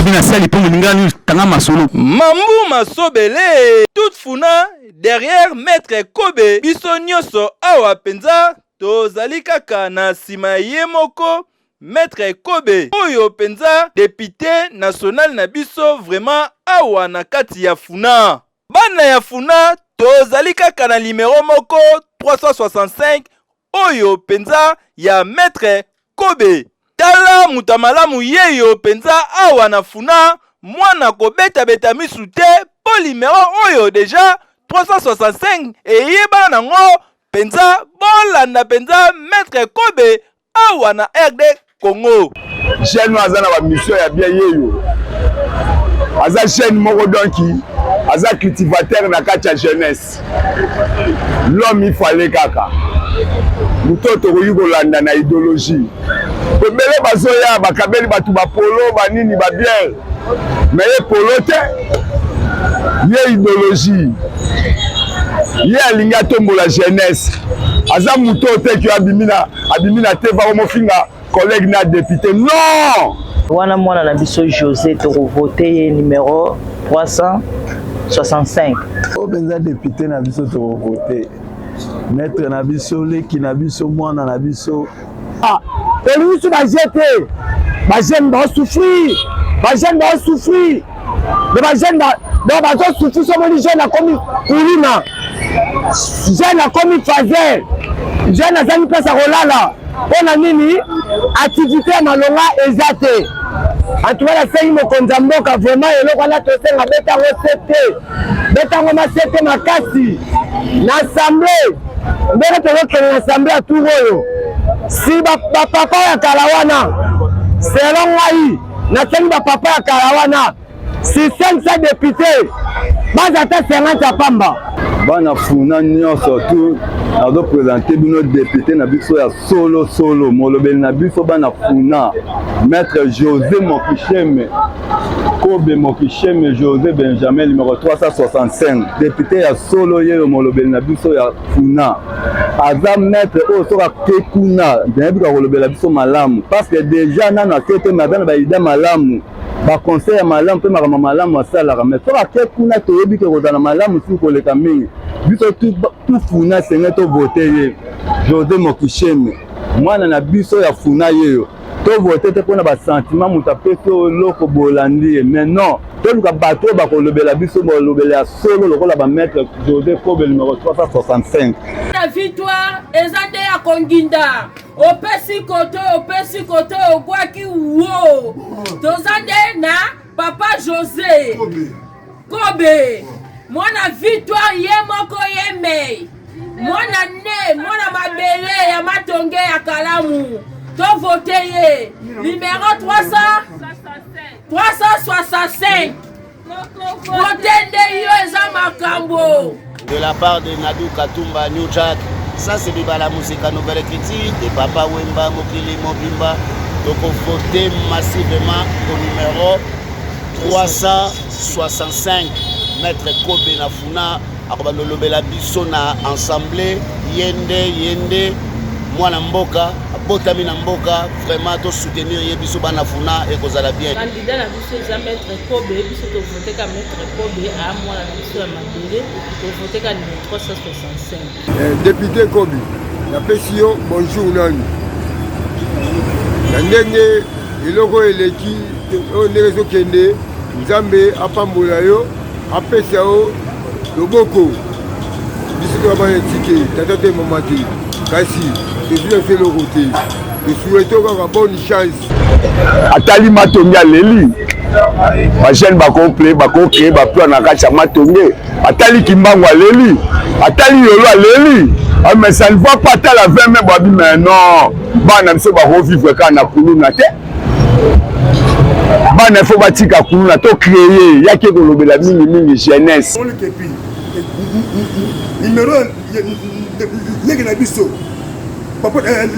Abi na sali mpo moninga ni tanga masolo. Mambu masobele toute funa derrière maître Kobe biso nyoso awa penza tozali kaka na sima ye moko maître Kobe oyo penza député national na biso vraiment awa na kati ya funa. Bana ya funa tozali kaka na numero moko 365 oyo penza ya maître Kobe. Tala moto ya malamu yeyo penza awa na funa mwana kobetabeta misu te po limero oyo deja 365 eyebana nango penza bolanda penza maître Kobe awa na RD Congo. Jeune oyo aza na ba mission ya bien yeyo aza jeune moko donc aza cultivateur na kati ya jeunesse l'homme il fallait kaka moto oyo tokoki kolanda na idéologie ebele bazoya bakabeli bato bapolo banini babiere me ye polo te ye idéologie ye alingi atombola jeunesse aza moto oyo te ke abimi na abimi na te bakomofinga collègue na député non wana mwana na biso José tokovote ye numero 365 oyo mpenza député na biso tokovote maître na biso leki na biso mwana na biso. Ah, tolingi so baje te bajeune baosouffrir bajeune baosouffrir me bajeune donc bazosouffrir so omoni jeune akomi kuluna jeune akomi fazer jeune azangi place ya kolala mpo na nini activité ya malonga eza te antuka nasengi mokonzi ya mboka vraiment eloko wana tosenga beta yango se te beta yango masete makasi na assemble ndenge tozokende na assemble ya tour oyo si bapapa ya kala wana selon ngai nasengi bapapa ya kala wana si 500 député baza ata 50 ya pamba. Bana funa nyonso tu nazo présenter bino député na biso ya solo solo molobeli na biso bana funa maître José Mokisheme Kobe Mokisheme José Benjamin numéro 365 député ya solo yeyo molobeli na biso ya funa aza maître oyo soki ake kuna nayebi kolobela biso malamu parce que déjà nano ake te mais aza na baida malamu baconseil ya malamu mpe makambo malamu asalaka mais soki ake kuna toyebi ke kozala malamu soki koleka mingi biso tufuna senge tovote ye Jose Mokisheme mwana na biso ya funa yeyo tovote te mpona basentiment moto apesi oyo eloko bolandi ye mais non toluka bato oyo bakolobela biso bolobela ya solo lokola bamaître Jose Kobe numéro 365 na victoire eza nde ya konginda opesi koto opesi koto obwaki wo toza nde na papa Jose Kobe mwana victoire ye moko ye mei mwana ne mwana mabele ya matonge ya kalamu tovote ye numero 300 365 vote nde yo eza makambo. De la part de Nadou Katumba, New Jack, ça c'est Bibala Musica Nouvelle Écriture de Papa Wemba Mokili Mobimba. Donc votez massivement au numéro 365 Maître Kobe Nafuna akobanda olobela biso na ensemble yende yende mwana mboka abotami na mboka vraiment to soutenir ye biso bana funa ekozala bien. Candidat na biso eza maître Kobe, biso tovote ka maître Kobe a mwana na biso ya mabele, tovote ka numéro 365. Eh, député Kobe, napesi yo bonjour nanu na ndenge eloko oyo eleki oyo ndenge ezokende nzambe apambola yo apesa yo loboko biso toya bana etike tata te mama te kasi tozwi na biso eloko te tosuete kaka bonne chance atali matonge aleli bajeune bakople bakocree baplan na kati ya matonge atali kimbangu aleli atali yolo aleli ah, mais ça ne va pas atala 20 mai babi mais non bana biso bakovivre kaka na kuluna te bana ifo batika kuluna to créer yaki kolobela mingi mingi jeunesse numero leki na biso papa eh, eh,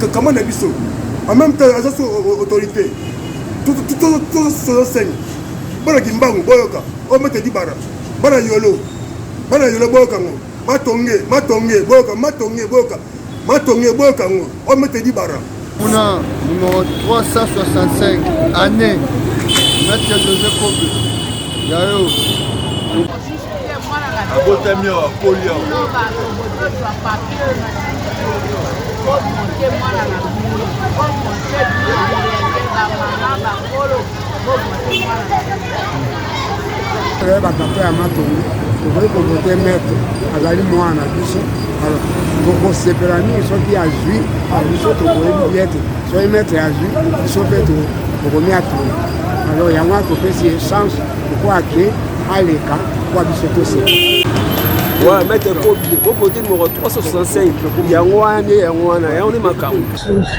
eh, kama na biso en même temps aza so autorité tozosenga bana kimbangu boyoka omete dibara bana yolo bana yolo boyoka ngo matonge matonge boyoka matonge boyoka matonge boyoka ngo omete dibara Kuna numéro 365 année. Maître José Kobe yayo abotami awa akoli awa. Batata ya Matonge tokoki kovote maître, azali mwana na biso. Alors tokosepela mingi soki azwi biso, tokoyebi ye te. Soki maître azwi biso mpe tokomi atonga. Alors yango wana topesi ye chance lokola ke aleka kwa biso tosepela. Ouais, maître Kobi, bovote numéro 365. Yango wana nde yango wana, yango nde makambo.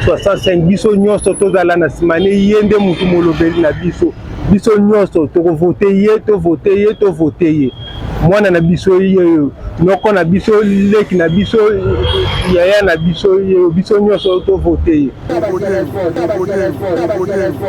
65, biso nyonso tozala na nsima ne ye nde motu molobeli na biso. Biso nyonso tokovote ye, tovote ye, tovote ye. Mwana na biso ye oyo, noko na biso, leki na biso, yaya na biso ye oyo, biso nyonso tovote ye.